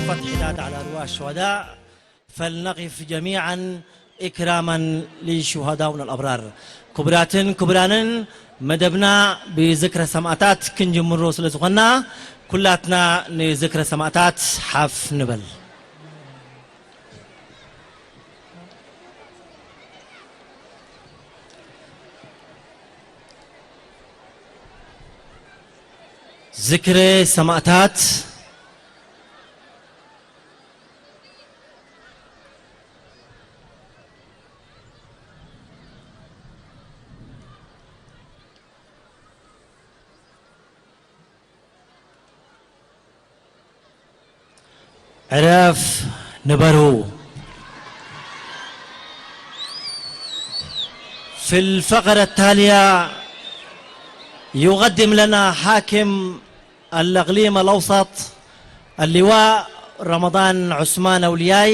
فتح حداد على أرواح الشهداء، فلنقف جميعا إكراما لشهداؤنا الأبرار. ክቡራትን ክቡራንን፣ መደብና ብዝክረ ሰማእታት ክንጅምሮ ስለ ዝኾንና፣ ኩላትና ንዝክረ ሰማእታት ሓፍ ንበል። ዝክረ ሰማእታት። ዕረፍ ንበሩ። في الفقرة التالية يقدم لنا حاكم الإقليم الأوسط اللواء رمضان عثمان أولياي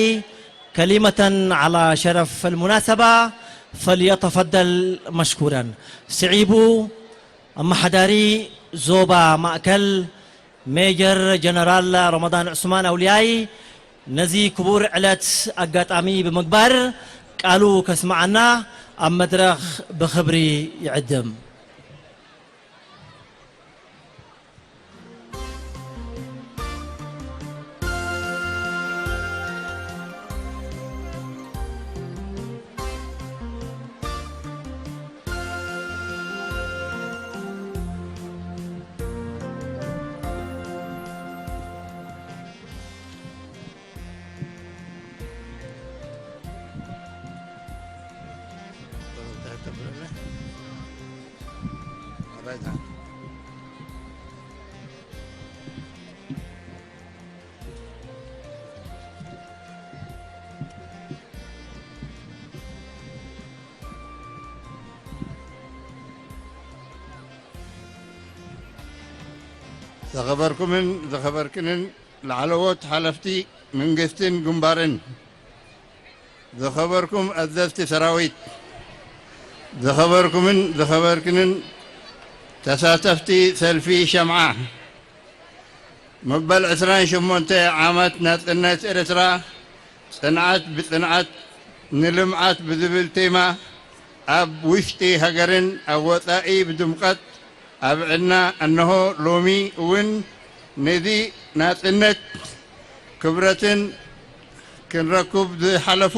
كلمة على شرف المناسبة، فليتفضل مشكورا. ስዒቡ ኣመሓዳሪ ዞባ ማእከል ሜጀር ጀነራል ረመዳን ዑስማን ኣውልያይ ነዚ ክቡር ዕለት ኣጋጣሚ ብምግባር ቃሉ ከስምዓና ኣብ መድረኽ ብኽብሪ ይዕድም። ዝኸበርኩምን ዝኸበርክንን ላዕለዎት ሓለፍቲ መንግስትን ግንባርን፣ ዝኸበርኩም ኣዘዝቲ ሰራዊት፣ ዝኸበርኩምን ዝኸበርክንን ተሳተፍቲ ሰልፊ ሸምዓ፣ መበል ዕስራን ሸሞንተ ዓመት ናጽነት ኤርትራ፣ ጽንዓት ብጽንዓት ንልምዓት ብዝብል ቴማ፣ ኣብ ውሽጢ ሃገርን ኣብ ወጻኢ ብድምቀት ኣብዕድና፣ እነሆ ሎሚ እውን ነዚ ናጽነት ክብረትን ክንረክብ ዝሓለፉ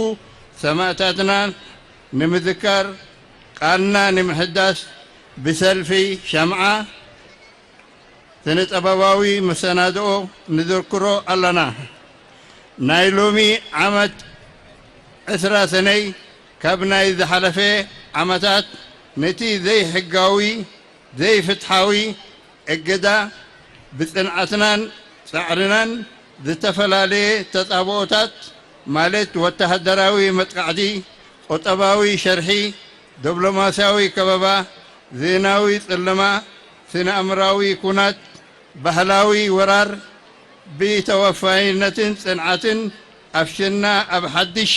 ሰማእታትና ንምዝካር፣ ቃልና ንምሕዳስ ብሰልፊ ሸምዓ ስነ-ጥበባዊ መሰናድኦ ንዝክሮ ኣለና። ናይ ሎሚ ዓመት ዕስራ ሰነይ ካብ ናይ ዝሓለፈ ዓመታት ነቲ ዘይሕጋዊ፣ ዘይፍትሓዊ እገዳ ብጽንዓትናን ጻዕርናን ዝተፈላለየ ተጻብኦታት ማለት ወተሃደራዊ መጥቃዕቲ፣ ቁጠባዊ ሸርሒ፣ ዲፕሎማስያዊ ከበባ፣ ዜናዊ ጽልማ፣ ስነ-ኣእምራዊ ኩናት፣ ባህላዊ ወራር ብተወፋይነትን ጽንዓትን ኣፍሽና ኣብ ሓድሽ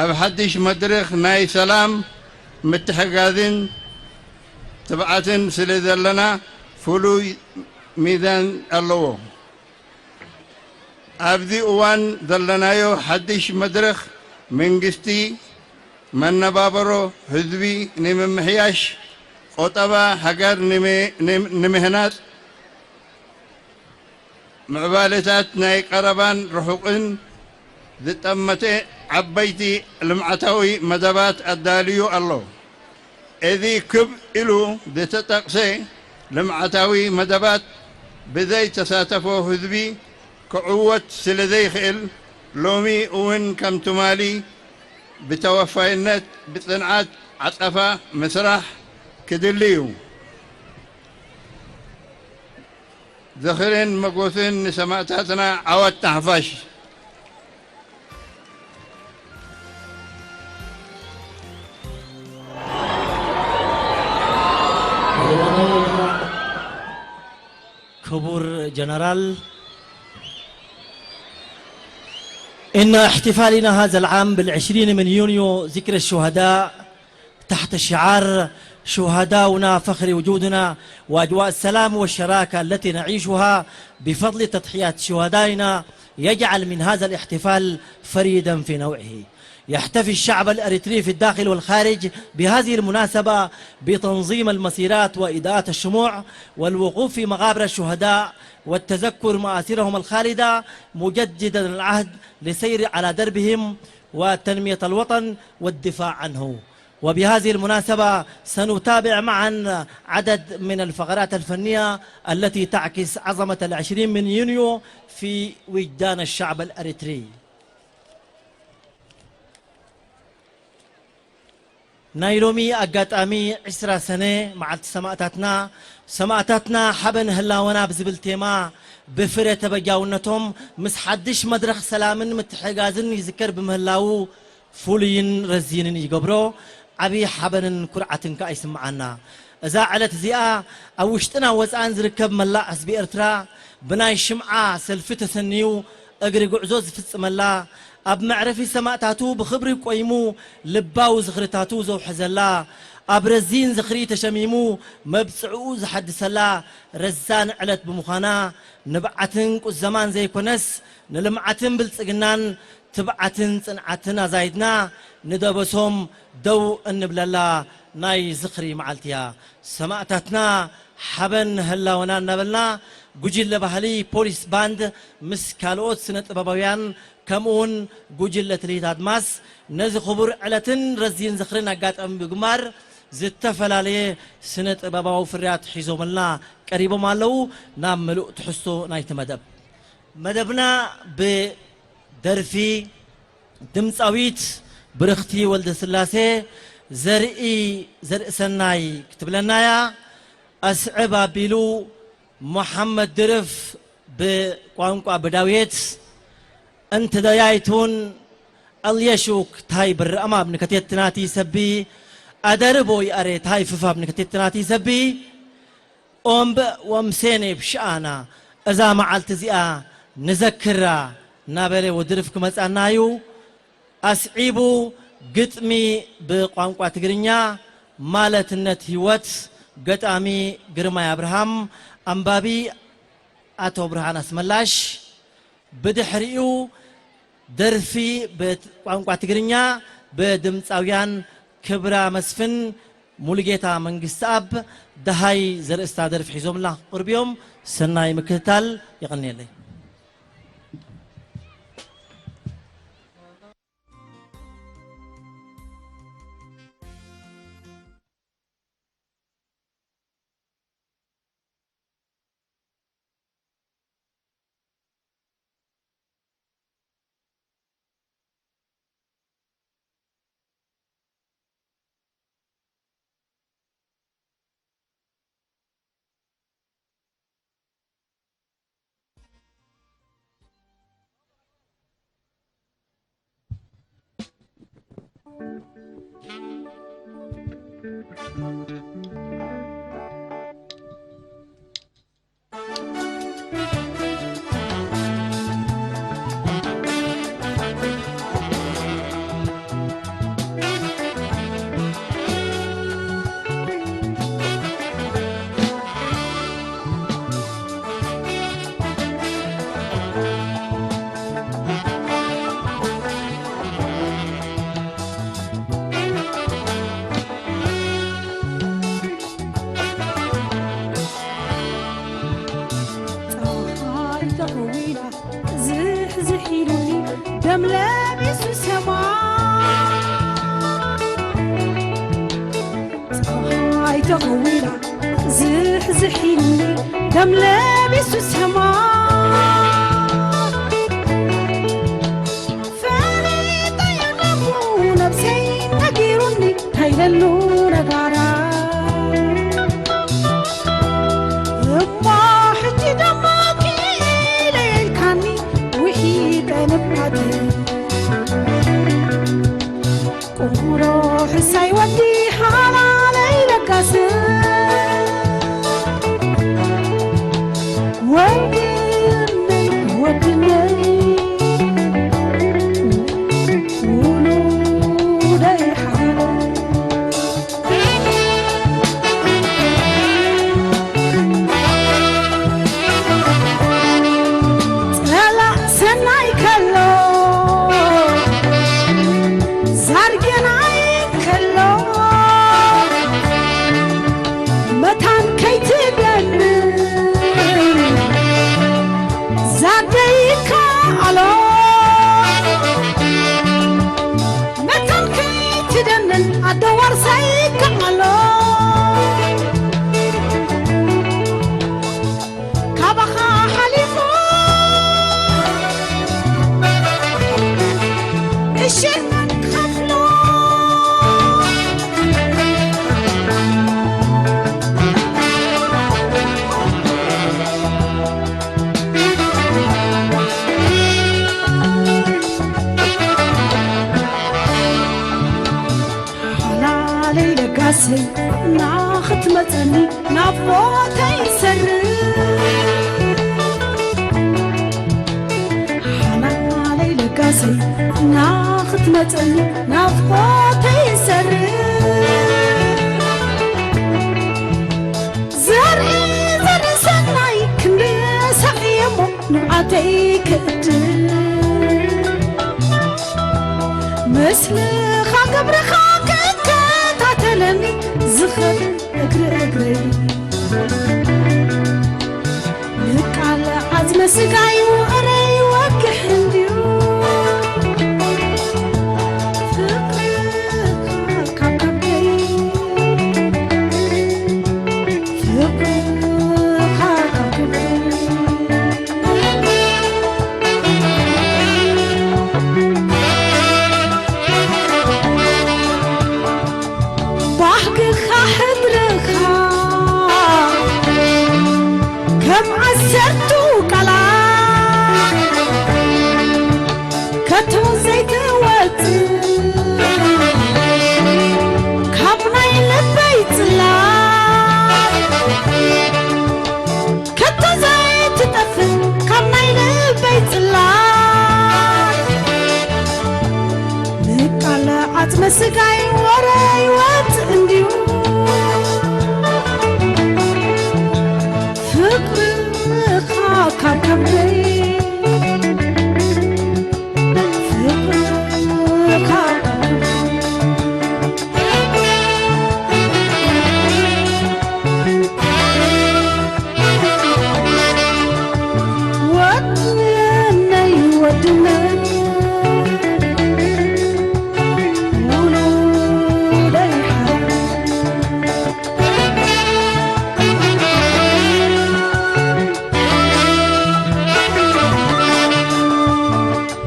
ኣብ ሓድሽ መድረኽ ናይ ሰላም፣ ምትሕጋዝን ትብዓትን ስለ ዘለና ፍሉይ ሚዛን ኣለዎ። ኣብዚ እዋን ዘለናዮ ሓድሽ መድረኽ መንግስቲ፣ መነባብሮ ህዝቢ ንምምሕያሽ፣ ቆጠባ ሃገር ንሚ-፣ ንም-፣ ንምህናጽ፣ ምዕባለታት ናይ ቀረባን ርሑቕን ዝጠመተ ዓበይቲ ልምዓታዊ መደባት ኣዳልዩ ኣሎ። እዚ ክብ ኢሉ ዝተጠቕሰ ልምዓታዊ መደባት ብዘይ ተሳተፎ ህዝቢ ክዕወት ስለ ዘይክእል፣ ሎሚ እውን ከም ትማሊ ብተወፋይነት፣ ብጽንዓት ዓጸፋ ምስራሕ ክድሊ እዩ። ዝኽርን መጎስን ንሰማእታትና፣ ዓወት ንሓፋሽ። ክቡር ጀነራል፣ إن احتفالنا هذا العام بالعشرين من يونيو ذكرى الشهداء تحت شعار شهداؤنا فخر وجودنا، وأجواء السلام والشراكة التي نعيشها بفضل تضحيات شهدائنا يجعل من هذا الاحتفال فريدا في نوعه. يحتفي الشعب الأريتري في الداخل والخارج بهذه المناسبة بتنظيم المسيرات وإضاءة الشموع والوقوف في مقابر الشهداء والتذكر مآثرهم الخالدة، مجددا العهد لسير على دربهم وتنمية الوطن والدفاع عنه. وبهذه المناسبة سنتابع معا عدد من الفقرات الفنية التي تعكس عظمة العشرين من يونيو في وجدان الشعب الأريتري. ናይ ሎሚ ኣጋጣሚ ዕስራ ሰነ መዓልቲ ሰማእታትና፣ ሰማእታትና ሓበን ህላወና ብዝብል ቴማ ብፍረ ተበጃውነቶም ምስ ሓድሽ መድረኽ ሰላምን ምትሕጋዝን ይዝከር ብምህላዉ ፍሉይን ረዚንን ይገብሮ። ዓቢ ሓበንን ኩርዓትን ከኣ ይስምዓና። እዛ ዕለት እዚኣ ኣብ ውሽጥና ወጻእን ዝርከብ መላእ ህዝቢ ኤርትራ ብናይ ሽምዓ ሰልፊ ተሰንዩ እግሪ ጉዕዞ ዝፍጽመላ፣ ኣብ መዕረፊ ሰማእታቱ ብኽብሪ ቆይሙ ልባዊ ዝኽርታቱ ዘውሕዘላ፣ ኣብ ረዚን ዝኽሪ ተሸሚሙ መብጽዕኡ ዝሓድሰላ ረዛን ዕለት ብምዃና፣ ንብዓትን ቁዘማን ዘይኮነስ፣ ንልምዓትን ብልጽግናን ትብዓትን ጽንዓትን ኣዛይድና ንደበሶም ደው እንብለላ ናይ ዝኽሪ መዓልቲ እያ። ሰማእታትና ሓበን ህላወና እናበልና፣ ጉጅለ ባህሊ ፖሊስ ባንድ ምስ ካልኦት ስነ ጥበባውያን፣ ከምኡ እውን ጉጅለ ትልሂት ኣድማስ ነዚ ክቡር ዕለትን ረዚን ዝኽርን ኣጋጣሚ ብምግባር ዝተፈላለየ ስነ ጥበባዊ ፍርያት ሒዞምልና ቀሪቦም ኣለዉ። ናብ ምሉእ ትሕዝቶ ናይቲ መደብ። መደብና ብደርፊ ድምጻዊት ብርኽቲ ወልደስላሴ፣ ዘርኢ ዘርእሰናይ ክትብለና እያ። ኣስዕብ ኣቢሉ መሓመድ ድርፍ ብቋንቋ ብዳውየት፣ እንተ ደያይቱን ኣልየሹክ ታይ ብረኣማብ ንከቴትናቲ ሰቢ፣ ኣደርቦይ ኣሬ ታይ ፍፋብ ንከቴትናቲ ሰቢ፣ ኦምበ ወምሴኔ ብሽኣና እዛ መዓልቲ እዚኣ ንዘክራ እናበለ ወዲ ድርፍ ክመጻና እዩ። ኣስዒቡ ግጥሚ ብቋንቋ ትግርኛ ማለትነት ህይወት፣ ገጣሚ ግርማይ ኣብርሃም፣ ኣንባቢ ኣቶ ብርሃን ኣስመላሽ፣ ብድሕሪኡ ደርፊ ብቋንቋ ትግርኛ ብድምፃውያን ክብራ መስፍን፣ ሙሉጌታ መንግስትኣብ፣ ደሃይ ዘርእስታ ደርፊ ሒዞምልና ክቕርቡ እዮም። ሰናይ ምክትታል። የቐንየለይ። ፀሓይ ተኸዊላ ዝሕዝሕ ኢሉኒ ደም ለቢሱ ሰማይ። ፀሓይ ተኸዊላ ዝሕዝሕ ኢሉኒ ደም ለቢሱ ሰማይ። ፈሊጠዮ ነብሱ ነብሰይ ነጊሩኒ ከይደሉ ነጋራ። እሞ ሕጂ ደሞ ክኢለ ኢልካኒ ውሒጠ ንብዓተይ። ቁሩብ ሕሳይ ወዲ ሓላለይ ለጋስ። ወዲ ናኽትመጸኒ ናፍቆተይ ይሰርር። ሓላለይ ለጋሰይ ናኽትመጸኒ ናፍቆተይ ይሰርር። ዘርኢ ዘርኢ ሰናይ ክንዲ ሳዕየሞ ንብዓተይ ክእድል። ምስልኻ ግብርኻ ክከታተለኒ ዝኸድ እግሪ እግረይ። ንቃል ዓጽመ ስጋይ ውዕረይ ወግሕ እንድዩ። ፍቕርኻ ካብ ከብደይ፣ ፍቕርኻ ካብ ከብደይ። ባህግኻ ሕድርኻ ከም ዓሰርቱ ቃላት ከቶ ዘይትወጽእ ካብ ናይ ልበይ ጽላት። ከቶ ዘይትጠፍእ ካብ ናይ ልበይ ጽላት። ንቃለ ዓጽመ ስጋይ ወረ ይወጽእ እንድዩ። ፍቕርኻ ካብ ከብደይ፣ ፍቕርኻ ካብ ከብደይ። ወድነይ ወድነይ ውሉደይ ሓረር።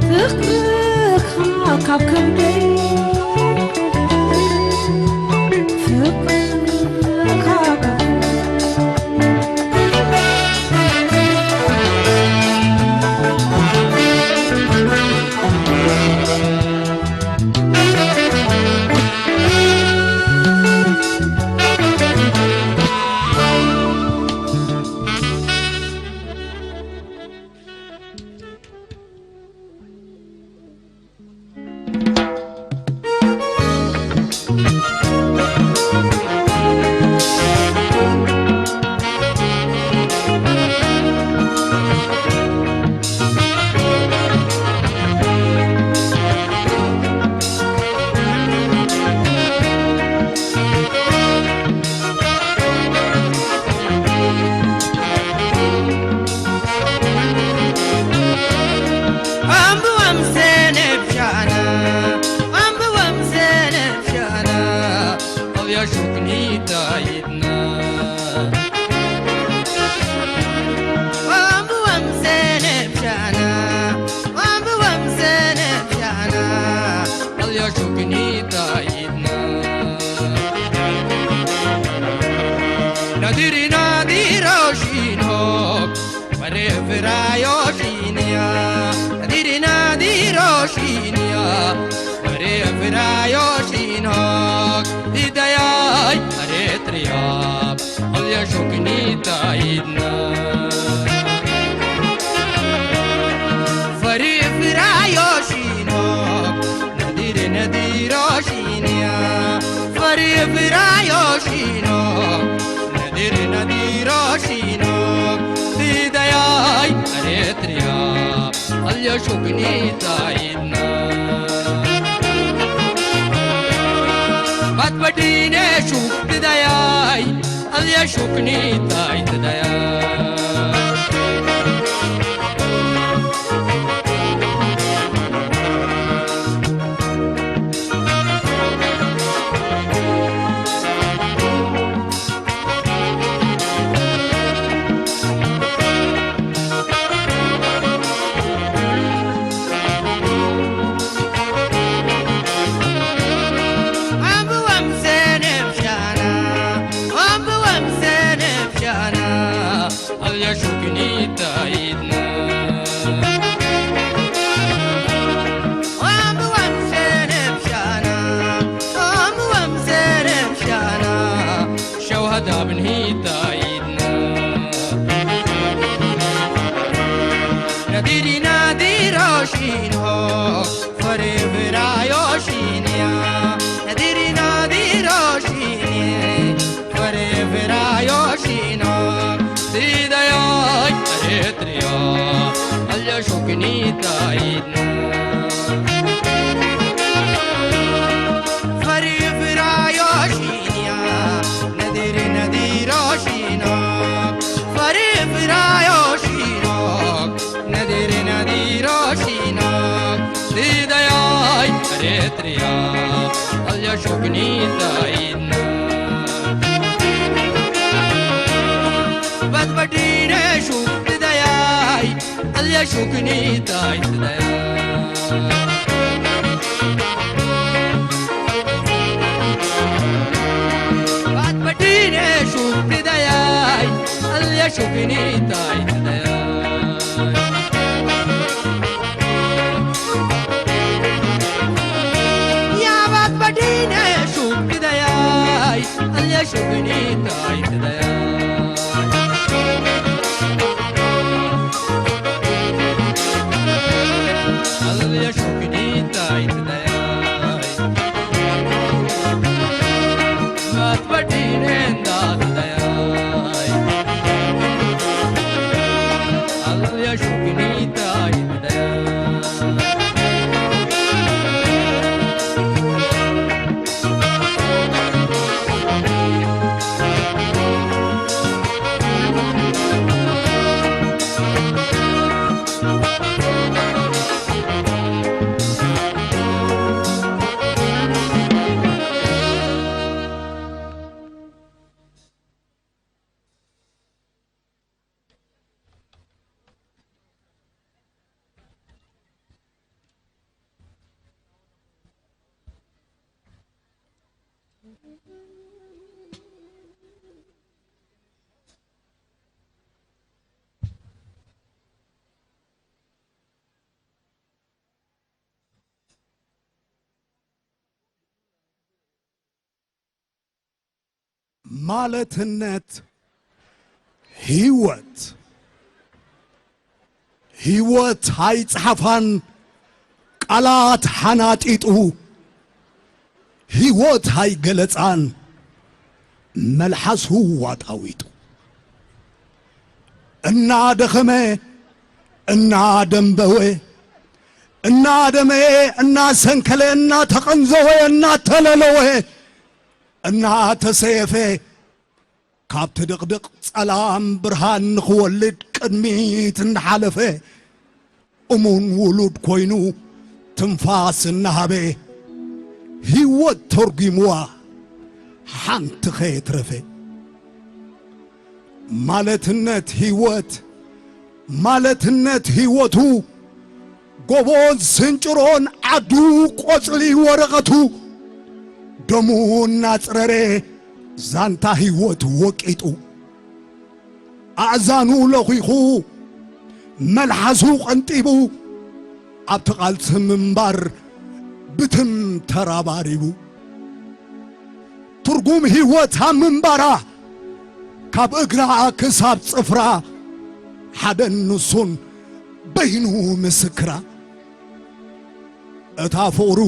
ፍቕርኻ ካብ ከብደይ፣ ፍቕርኻ ካብ ከብደይ። Shinho, forever ayo shinya. Nadiri nadiro shinye, forever ayo shino. Sidayai Eritrea, alya shukni taidna. Forever ayo shinya, nadiri nadiro shino. Forever ayo shino. Nadiri nadiro shino, sidayai Eritrea, alya shukni taidna. Bat batine shuk sidayai, alya shukni taidna. Bat batine shuk sidayai, alya shukni taidna. Yabat badine shukidayai, alya shukini taitdayai. Alya shukini taitdayai. Mat badine ndatdayai. Alya shukini taitdayai. ማለትነት ህይወት። ህይወት ኣይጸሓፋን ቃላት ሓናጢጡ፣ ህይወት ኣይገለጻን መልሓሱ ዋጣዊጡ። እናደኸመ፣ እናደንበወ፣ እናደመየ፣ እናሰንከለ፣ እናተቐንዘወ፣ እናተለለወ፣ እናተሰየፈ፣ ካብቲ ድቕድቕ ጸላም ብርሃን ንኽወልድ ቅድሚት እናሓለፈ፣ እሙን ውሉድ ኮይኑ ትንፋስ እናሃበ፣ ህይወት ተርጒምዋ ሓንቲ ኸየትረፈ። ማለትነት ህይወት፣ ማለትነት ህይወቱ፣ ጎቦን ስንጭሮን ዓዱ ቆጽሊ ወረቐቱ፣ ደሙ እናጽረረ ዛንታ ህይወት ወቂጡ። ኣእዛኑ ለኺኹ፣ መልሓሱ ቀንጢቡ፣ ኣብቲ ቃልሲ ምንባር ብትም ተራባሪቡ። ትርጉም ህይወት ኣብ ምንባራ፣ ካብ እግራ ክሳብ ጽፍራ፣ ሓደን ንሱን በይኑ ምስክራ። እታ ፍቕሩ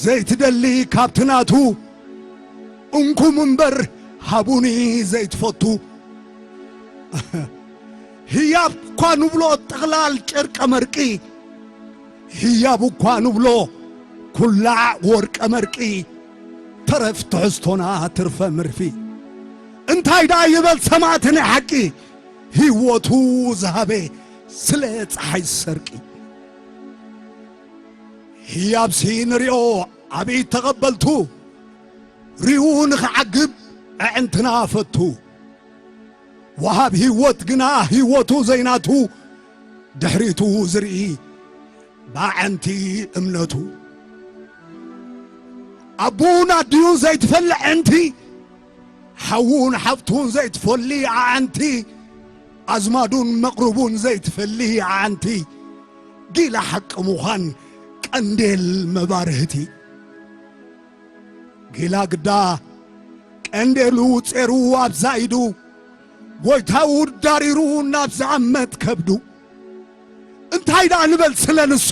ዘይትደሊ ካብቲ ናቱ፣ እንኩም እምበር ሃቡኒ ዘይትፈቱ። ህያብ እኳ ንብሎ ጥቕላል ጨርቀ መርቂ፣ ህያብ እኳ ንብሎ ኩላዕ ወርቀ መርቂ፣ ተረፍ ትሕዝቶና ትርፈ ምርፊ። እንታይ ደኣ ይበል ሰማእቲ ናይ ሓቂ፣ ህይወቱ ዝሃበ ስለ ጸሓይ ሰርቂ። ህያብሲ ንሪኦ ኣብ ኢድ ተቐበልቱ፣ ሪኡ ንኽዓግብ ኣዕንትና ፈቱ። ወሃብ ህይወት ግና ህይወቱ ዘይናቱ፣ ድሕሪቱ ዝርኢ ብኣዕንቲ እምነቱ። ኣቡን ኣዲኡን ዘይትፈሊ ኣዕንቲ፣ ሓዉን ሓፍቱን ዘይትፈሊ ኣዕንቲ፣ ኣዝማዱን መቕርቡን ዘይትፈሊ ኣዕንቲ፣ ጊላ ሓቂ ምዃን ቀንዴል መባርህቲ። ጊላ ግዳ ቀንዴሉ ጼሩ ኣብዛ ኢዱ፣ ጎይታኡ ዳሪሩ ናብ ዝኣመት ከብዱ። እንታይ ደኣ ንበል ስለ ንሱ፣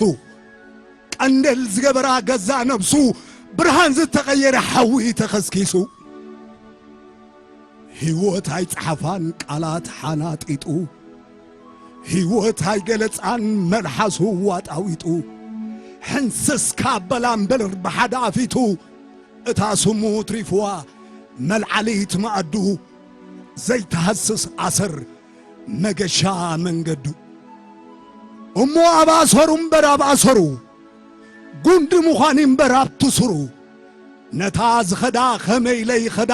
ቀንደል ዝገበራ ገዛ ነብሱ፣ ብርሃን ዝተቐየረ ሓዊ ተኸስኪሱ። ህይወት ኣይጸሓፋን ቃላት ሓናጢጡ፣ ህይወት ኣይገለጻን መልሓሱ ዋጣዊጡ። ሕንስስ ካበላ እምበር ብሓደ ኣፊቱ፣ እታ ስሙ ትሪፍዋ መልዓሊት መኣዱ፣ ዘይተሃስስ ኣሰር መገሻ መንገዱ። እሞ ኣብ ኣሰሩ እምበር ኣብ ኣሰሩ፣ ጉንዲ ምዃን እምበር ኣብቲ ስሩ። ነታ ዝኸዳ ኸመይ ኢለ ይኸዳ፣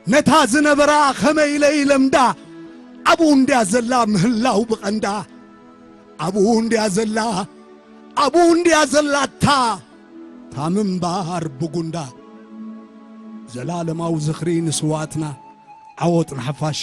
ነታ ዝነበራ ኸመይ ኢለ ይለምዳ። ኣብኡ እንድያ ዘላ ምህላው ብቐንዳ። ኣብኡ እንድያ ዘላ፣ ኣብኡ እንድያ ዘላታ፣ እታ ምንባር ብጉንዳ። ዘላለማዊ ዝኽሪ ንስዋእትና፣ ዓወት ንሓፋሽ።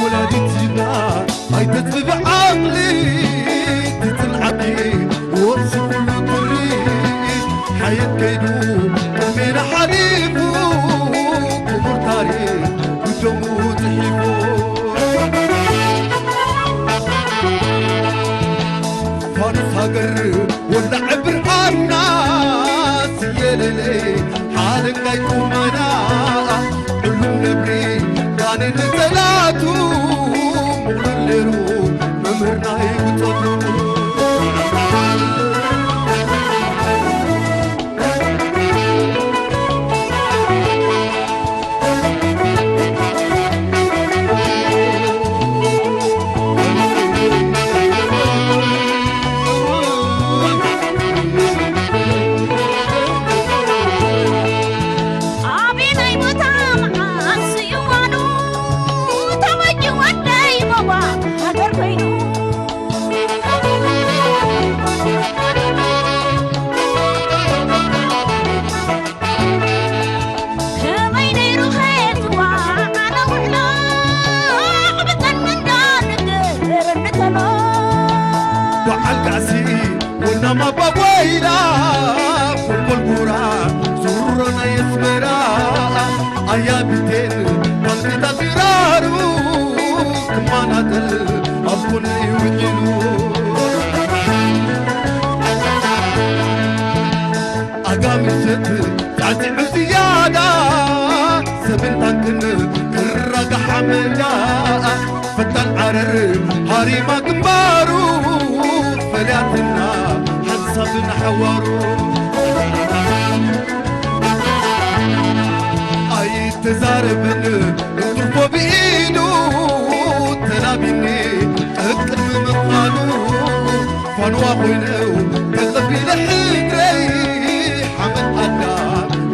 ወላዲትና ኣይተጥብዕ ዓቕሊ ትጽንዓኪ ወርሲ ኩሉ ትሪ ሓየት ከይዱ ቅድሜና ሓሊፉ ክቡር ታሪኽ ብደሙ ጽሒፉ። ፋርስ ሃገር ወላዕ ብርሃና ስየለለ ሓለንጋይ ቁመና ዕሉም ነብሪ ጋኔን ንጸላቱ ምቕሉል ነይሩ መምህርና ይብጸሉ። ኣበየናይ ቦታ መዓስ እዩ እዋኑ? ተበጅ ወደይ ሞባ ሃገር ኮይኑ። ከመይ ነይሩ ኸየትዋ ኣነ ውዕሎ ብጠን መንዶ ንግር እንከሎ። በዓል ቃሲ ወናማ ባቦይላ ፈልፈል ጉራ ዙሮ ናይ ኣስመራ ኣያ ብቴን ባንክታት ይራሩ ክማናጠል ኣብ ጎነይ ውዒሉ። ኣጋ ምሸት ጣዕጢዑ ዝያዳ ሰብን ታንክን ክራጋሓ መንዳ ፈጣን ዓረር ሃሪማ ግንባሩ ፈልያትና ሓንሳብ ንሓዋሩ ኣይተዛረበን እንትርፎ ብኢዱ ተላቢኒ ኣብ ቅድሚ ምዃኑ ፋንዋ ኮይነው ተቐቢለ ሕድረይ ሓመድ ኣዳ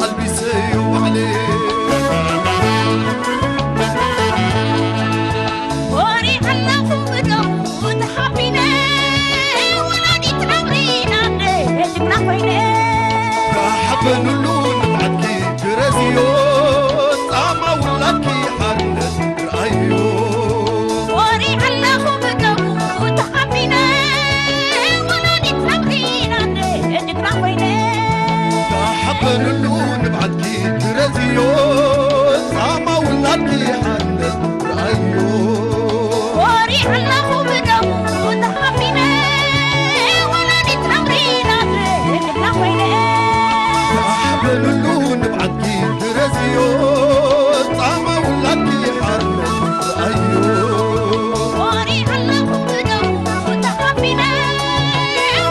ኣልቢሰዮ ባዕለይ። ኮሪዐ ኣለኹ ብደሙ ተሓቢነ ወላዲት ዓምሪና ኣደ እዝዮ ጻማ ውላድኪ ሓርነት ርኣዮ። ኮሪዐ ኣለኹ ብደሙ ተኸፊለ፣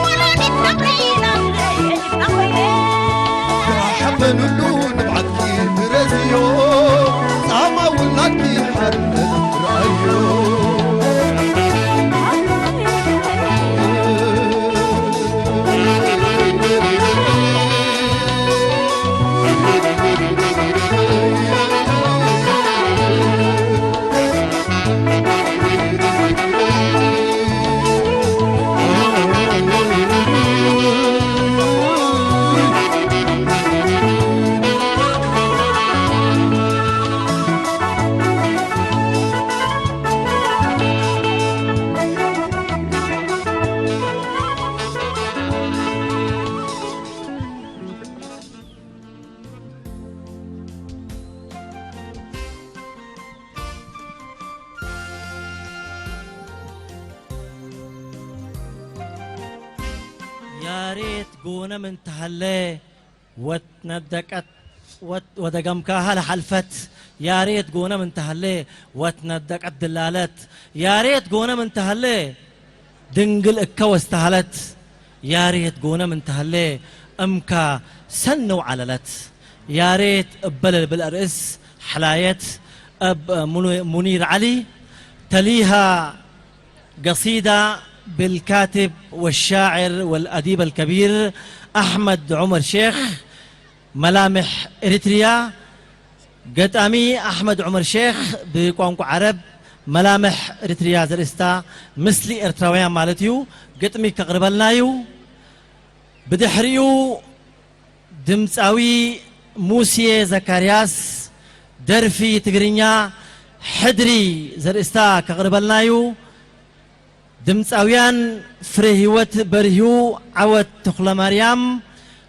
ወላዲት ተኽሊል ኣለይ ጅግና ኮይነ። ተሓበኑሉ ንብዓትኪ ትረዝዮ፣ ጻማ ውላድኪ ሓርነት ርኣዮ። ያሬት ጎነም እንተሃለ ወትነደቀት ወት-፣ ወደ ገምካሃል ሐልፈት። ያሬት ጎነም እንተሃለ ወትነደቀት ድላለት። ያሬት ጎነም እንተሃለ ድንግል እከ ወስተሃለት። ያሬት ጎነም እንተሃለ እምካ ሰነው ዐለለት። ያሬት እበ ለልብል ርእስ ሐላየት እብ ሙኒ-፣ ሙኒር ዐሊ ተሊሃ قصيدة بالكاتب والشاعر والأديب الكبير أحمد عمر شيخ، ملامح إريتريا. ገጣሚ ኣሕመድ ዑመር ሼኽ ብቋንቋ ዓረብ መላምሕ ኤሪትሪያ ዘርእስታ፣ ምስሊ ኤርትራውያን ማለት እዩ፣ ግጥሚ ከቕርበልና እዩ። ብድሕሪኡ ድምጻዊ ሙሴ ዘካርያስ ደርፊ ትግርኛ ሕድሪ ዘርእስታ ከቕርበልና እዩ። ድምጻውያን ፍሬህይወት በርሂ፣ ዓወት ተኽለማርያም፣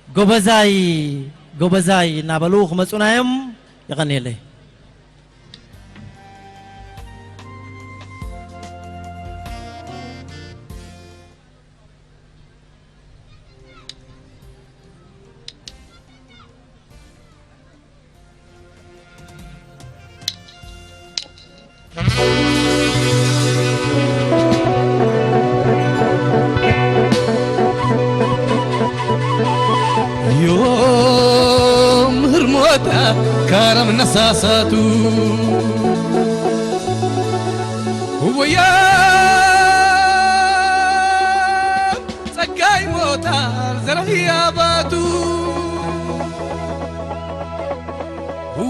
ጎበዛይ፣ ጎበዛይ እናበሉ ክመጹና እዮም። የቐንየለይ። ዮም ህርሞታ ካራም ነሳሳቱ ወያ ጸጋይ ሞታ ዘረህያባቱ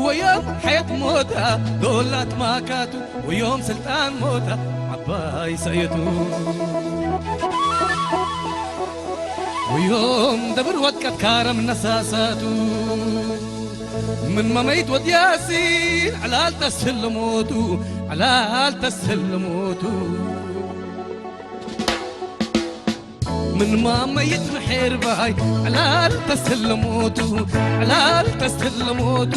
ወዮም ሐየት ሞታ ዶላት ማካቱ ወዮም ስልጣን ሞታ ዓባይ ሰየቱ ወዮም ደብር ወድቀት ካረም ነሳሳቱ ምን መመይት ወድያሲ ዕላል ተስልሞቱ ዕላል ተስልሞቱ ምን ማመይት ምሕርባይ ዕላል ተስልሞቱ ዕላል ተስልሞቱ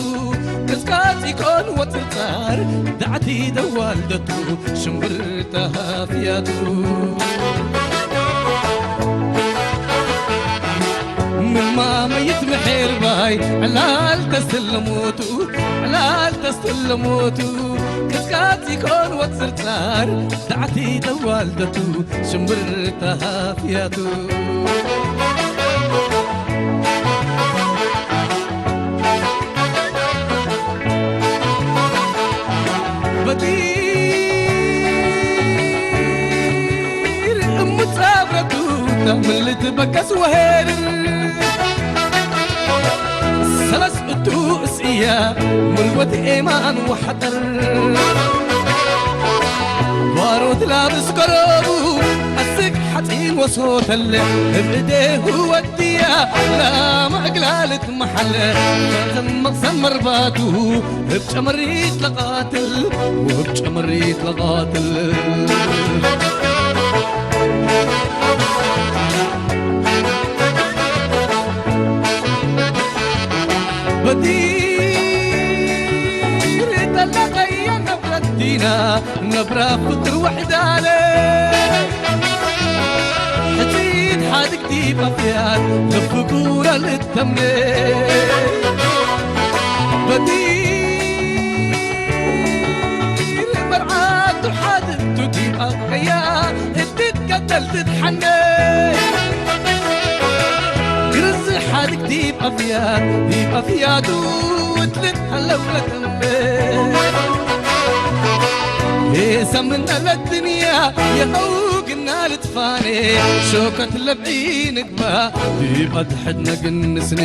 ቅዝቃዝ ይኮን ወጽጻር ዳዕቲ ደዋልደቱ ሽምብር ተሃፍያቱ ምን ማመይት ምሕርባይ ዕላል ተስልሞቱ ዕላል ተስልሞቱ ቅዝቃዝ ይኮን ወጽርጻር ዳዕቲ ተዋልደቱ ሽምብር ተሃፍያቱ በጢር እምጻብረቱ ተምልት በቀስ ወሄር ሰለስ እቱ እስእያ ምልወት ኤማን ወሓጠር ባሮት ላብስ ከረቡ ኣስቅ ሓፂን ወሶተለ እብእዴሁ ወድያ ላማእግላልት መሓለ ዘመቕሰን መርባቱ እብ ጨመሪት ለቓትል ወብ ጨመሪት ለቓትል በዲር ጠለቐያ ነብረት ዲና ነብራ ፍቅር ወሕዳለ ሕፂድ ሓድግ ዲባፍያት ለፍቁራ ልተምነ ፈቲል መርዓቱ ሓድንቱ ዲብ ኣቀያ እትትከተል ትትሓነ ግርዝ ሓድግ ዲብ ኣፍያት ዲብ ኣፍያቱ እትልት ሃለው ለተንበ የሰምነ ለድንያ የኸው ግና ልትፋኔ ሾከት ለብዒ ንግባ ዲብ ኣድሕድ ነግንስኒ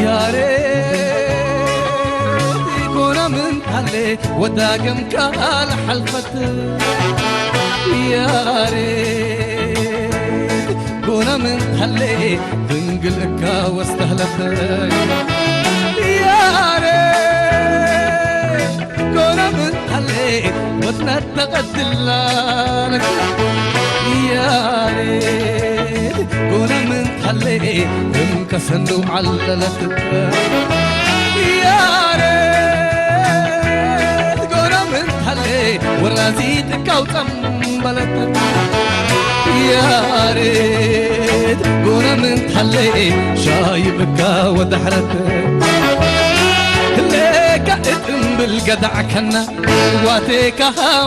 ያሬድ ጎና ምን ታለ ወዳገም ካል ሓልፈት ያሬድ ጎና ምን ታለ ድንግል እካ ወስተህለፈ ያሬድ ጎና ምን ታለ ወጥነት ተቐድላን ያሬድ ጎና ምን ታለ እም ከሰንዱ ዓለለት ያሬድ ጎና ምን ታለ ወራዚ ጥቃው ጸምበለት ያሬድ ጎና ምን ታለ ሻይ ብካ ወዳሕረት ለካ እጥምብል ገዳዕከና ዋቴካ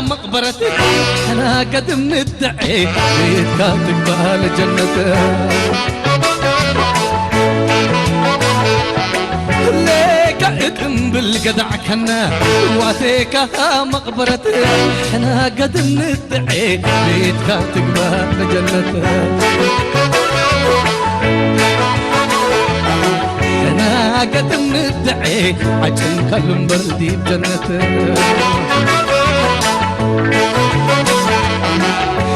መቕበረት ሕና ገድም ንድዐ ቤትካ ትግባል ጀነት ለካ እጥምብል ገዳዕከና ዋቴካ መቕበረት ሕና ገድም ንድዐ ቤትካ ትግባል ጀነት ሕና ገድም ንድዐ ዓጭንካሉ እምበር ዲብ ጀነት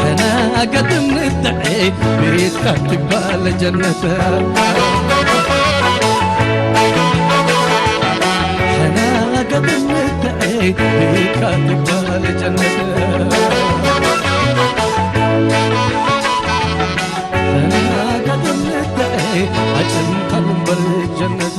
ሕና ገድም ንድዐ ቤትካ ትግባል ጀነት ሕና ገድም ንድዐ ቤትካ ትግባል ጀነት ሕና ገድም ንድዐ ዓጭንካሉ እምበር ጀነት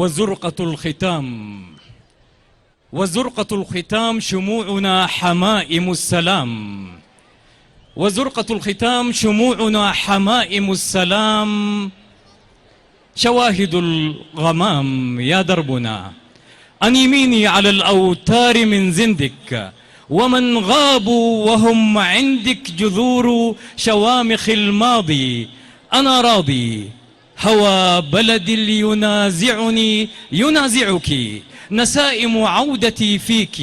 وزرقة الختام، وزرقة الختام شموعنا حمائم السلام، وزرقة الختام شموعنا حمائم السلام، شواهد الغمام يا دربنا، أنيميني على الأوتار من زندك، ومن غابوا وهم عندك جذور شوامخ الماضي، أنا راضي، هوى بلدي اللي ينازعني ينازعك، نسائم عودتي فيك.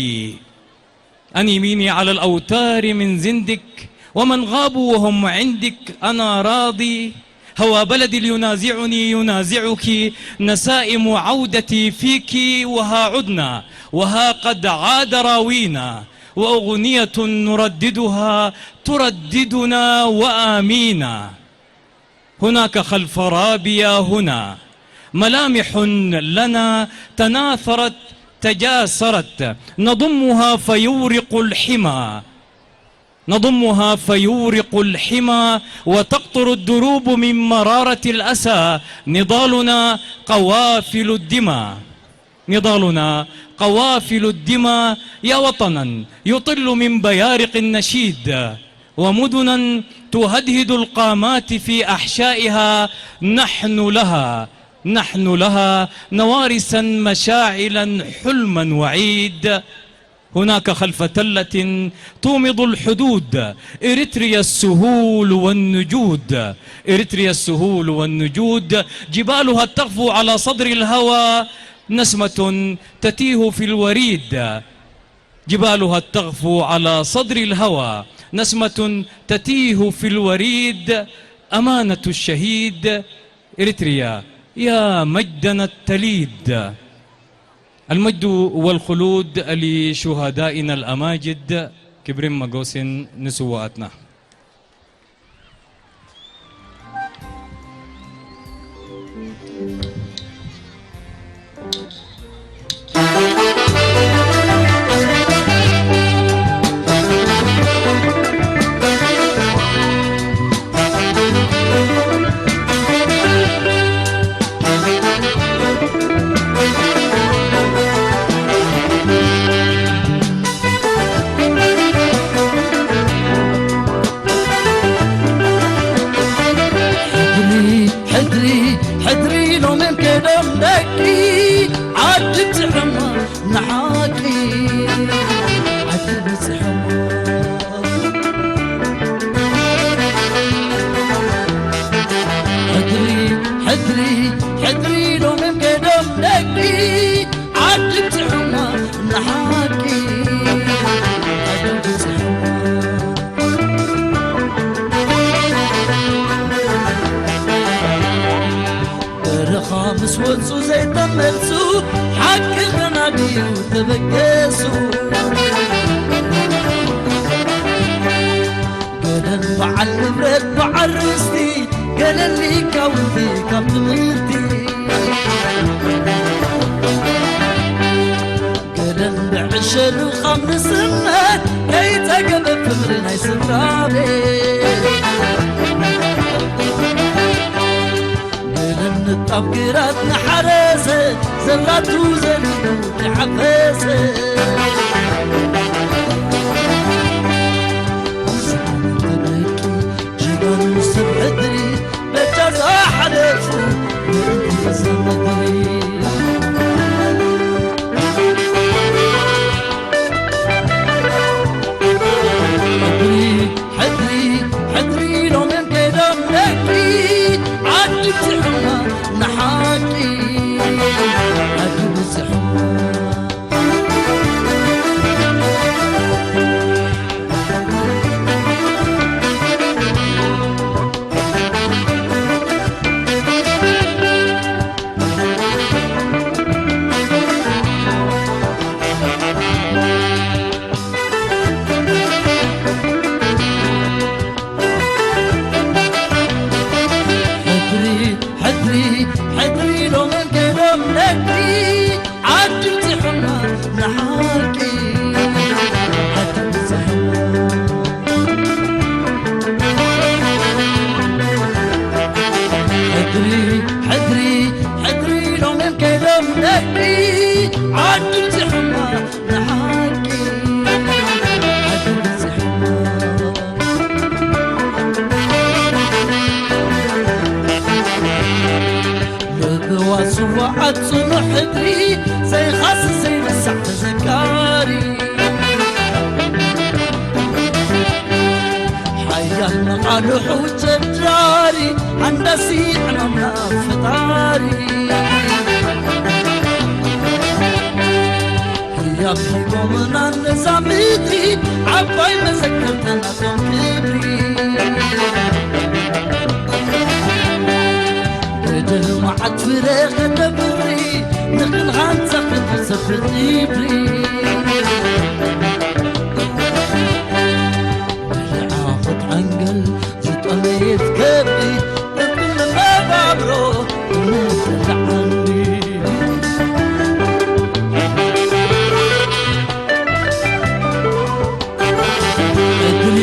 أنيميني على الأوتار من زندك، ومن غابوا وهم عندك أنا راضي، هوى بلدي اللي ينازعني ينازعك، نسائم عودتي فيك، وها عدنا، وها قد عاد راوينا، وأغنية نرددها ترددنا وآمينا. هناك خلف رابيا هنا ملامح لنا تناثرت تجاسرت، نضمها فيورق الحمى، نضمها فيورق الحمى، وتقطر الدروب من مرارة الأسى، نضالنا قوافل الدمى. نضالنا قوافل الدمى يا وطنا يطل من بيارق النشيد، ومدنا تهدهد القامات في أحشائها، نحن لها، نحن لها نوارسا مشاعلا حلما وعيد. هناك خلف تلة تومض الحدود إريتريا السهول والنجود، إريتريا السهول والنجود، جبالها تغفو على صدر الهوى نسمة تتيه في الوريد، جبالها تغفو على صدر الهوى نسمة تتيه في الوريد، أمانة الشهيد إريتريا يا مجدنا التليد. المجد والخلود لشهدائنا الأماجد. كبرين مقوسين نسواتنا. ደም ደቂ ዓዲ ብፅሕማ ንሓቂ ዓዲ ብፅሕማ። ሕድሪ፣ ሕድሪ፣ ሕድሪ ሎምም ከይዶም ደቂ ዓዲ ብፅሕማ ንሓቂ ዓዲ ብፅሕማ። በረኻ ምስ ወጹ ዘይተመልሱ ሓቂ ከናድዩ ተበገሱ። ገለን በዓል ንብረት በዓል ርስቲ ገለን ሊቃውንቲ ካብ ትምህርቲ ገለን ብዕሸሉ ካብ ንስነት ከይጸገበ ፍቕሪ ናይ ስድራ ቤት ገለን ንጣብ ግራት ንሓረሰ ዘራቱ ዘሪኡ ይሓፈሰ። ጀጋኑ ሰብ ሕድሪ በጃ ዝሓለፉ ምእንቲ እዛ ምድሪ። ሕድሪ፣ ሕድሪ፣ ሕድሪ ሎምን ከይዶም ደቂ ዓዲ ብፅሕማ ንሓቂ ዓዲ ብፅሕማ። ሕድሪ፣ ሕድሪ፣ ሕድሪ ሎምን ከይዶም ደቂ ዓዲ ብፅሕማ ንሓቂ ዓዲ ብፅሕማ። ሕድሪ፣ ሕድሪ፣ ሕድሪ ሎምን ከይዶም ደቂ ዓዲ ብፅሕማ ንሓቂ ዓዲ ብፅሕማ። ምብዋስ ስዉኣት ጽኑዕ ሕድሪ ዘይኻስስ ዘይርሳዕ ተዘካሪ ሓያል መቓልሑ ጀዳሪ ሃንዳሲ ዕማምና ፈጣሪ ህያብ ሂቦምና ነዛ ምድሪ ዓባይ መዘከርታ ናቶም ክብሪ ገድል መዓት ፍረ ከተብሪ ንኽንሃንሳ ክንሰፍር ክብሪ ብልዓ ኹት ዓንገል ዝጠመየት ከብዲ እርጥብ መባብሮ እንተለዓኒ ሕድሪ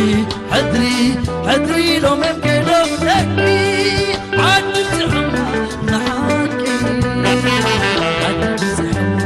ሕድሪ ሕድሪ ሎመን ከይዶም ደቂ ዓዲ ብፅሕማ ንሓቂ ዓዲ ብፅሕማ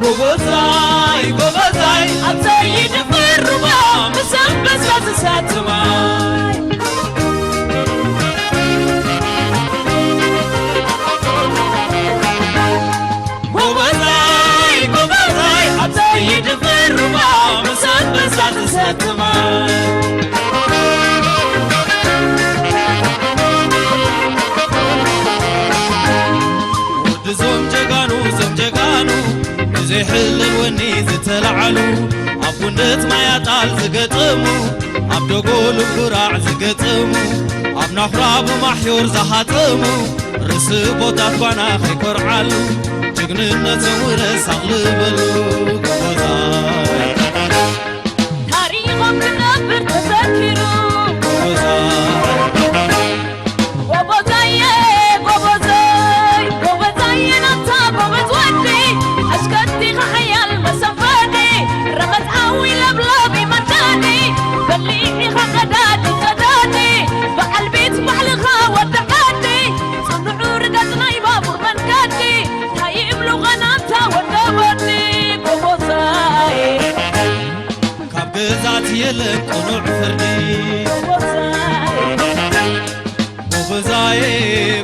ጎበዛይ ጎበዛይ ኣብ ዘይድፈር ሩባ ምስ ኣንበሳ ዝሳትማይ ጎበዛይ ጎበዛይ ኣብ ዘይድፈር ሩባ ምስ ኣንበሳ ዝሳትማይ ወድዞም ጀጋኑ ዞም ጀጋኑ ብዘይሕልል ወኒ ዝተላዓሉ ኣብ ጉንደት ማያጣል ዝገጠሙ ኣብ ደጎሉ ጉራዕ ዝገጠሙ ኣብ ናኹራ ብማሕዮር ዝሃጠሙ ርእሲ ቦታት ጓና ከይኮርዓሉ ጅግንነቶም ውረስ ኣቕልበሉ ጎበዛይ ታሪኾም ክነብር ተዘኪሩ ጎበዛይ ጎቦዛየ ጎቦዘይ ጎበዛየ ናታ ጎበዝ ወዲ ኣሽከርቲኻ ሓያል መሰንፈዲ ረመት ሓዊ ለብለቢ መዳዲ በሊሒኻ ቀዳዲ ቀዳዲ በዓል ቤት ባዕልኻ ወዲ ዓዲ ጽኑዑ ርገጽ ናይ ባቡር መንገዲ ታይ ይብሉኻ ናታ ወዲ ወዲ ጎቦዛይ ካብ ግዛት የለን ቅኑዕ ፍርዲ ጎበዛይ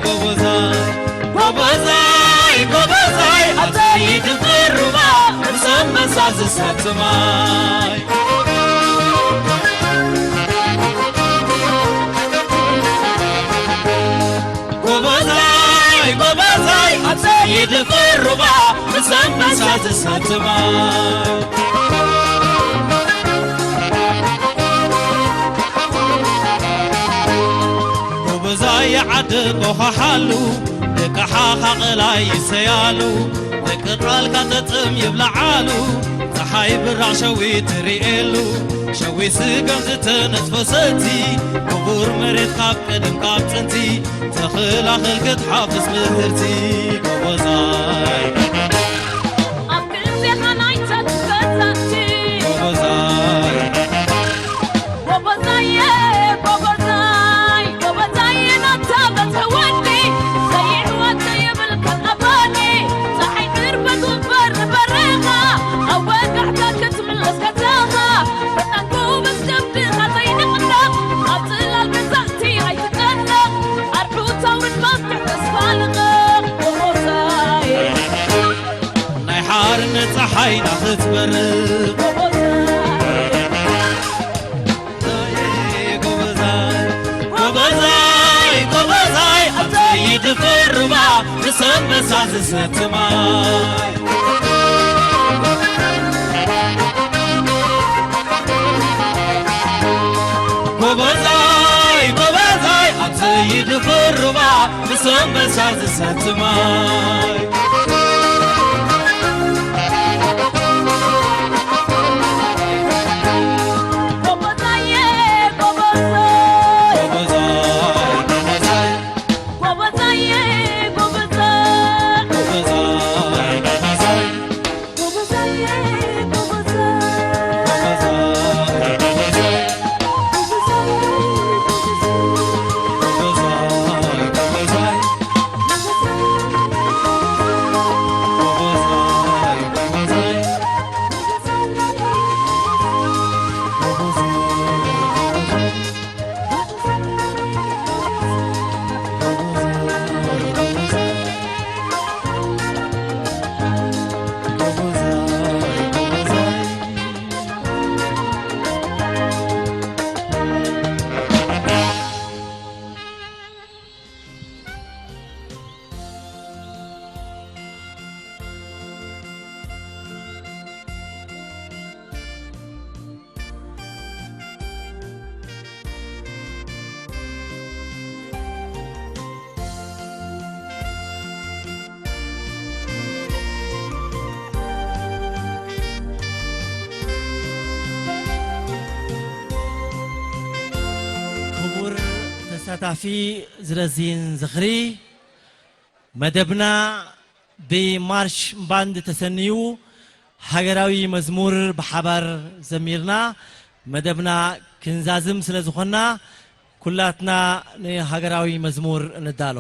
ጎበዛይ ጎበዛይ ጎበዛይ ኣታይ ድፍርባ ምስ ኣንበሳ ዝሰትማይ ጎበዛይ ጎበዛይ ኣታይ ድፍርባ ምስ ኣንበሳ ዝሰትማይ ጎበዛይ ዓዲ ቆኻሓሉ ደቂ ሓኻ ቐላይ ይሰያሉ ደቂ ቃልካ ተጥም ይብልዓሉ ፀሓይ ብራቕ ሸዊት ትርእየሉ ሸዊት ስገም ዝተነትፈሰቲ ክቡር መሬት ካብ ቀደም ካብ ጥንቲ ተኽላኽል ክትሓፍስ ምህርቲ ጎበዛይ ኣብ ክንዴኻ ናይታ ትፈታቲ ጎበዛይ ጎበዛየ ጎበዛይ ጎበዛየ ናታ በትሒ ወዲ ዘይሕወት ዘይብል ከቐባኒ ፀሓይ ቅርበት ውበር ንበረኻ ኣብ ወጋሕታ ክትምለስ ገዛኻ ፈጣን ጎበዝ ጀብድኻ ዘይንቕነቕ ኣብ ፅላል ገዛእቲ ኣይትጨነቕ ኣርሑት ኣውርድ መፍትሕ ተስፋ ልቐቕ ጎበዛየ ናይ ሓርነት ፀሓይና ክትበርቕ ጎበዛይ ጎበዛይ ኣታይ ድፍርባ ምስ ኣንበሳ ዝሰትማይ ጎበዛይ ጎበዛይ ኣታይ ድፍርባ ምስ ኣንበሳ ዝሰትማይ ክቡር ተሳታፊ ዝረዚን ዝኽሪ መደብና ብማርሽ ባንድ ተሰንዩ ሃገራዊ መዝሙር ብሓባር ዘሚርና መደብና ክንዛዝም ስለ ዝኾንና ኩላትና ንሃገራዊ መዝሙር ንዳሎ።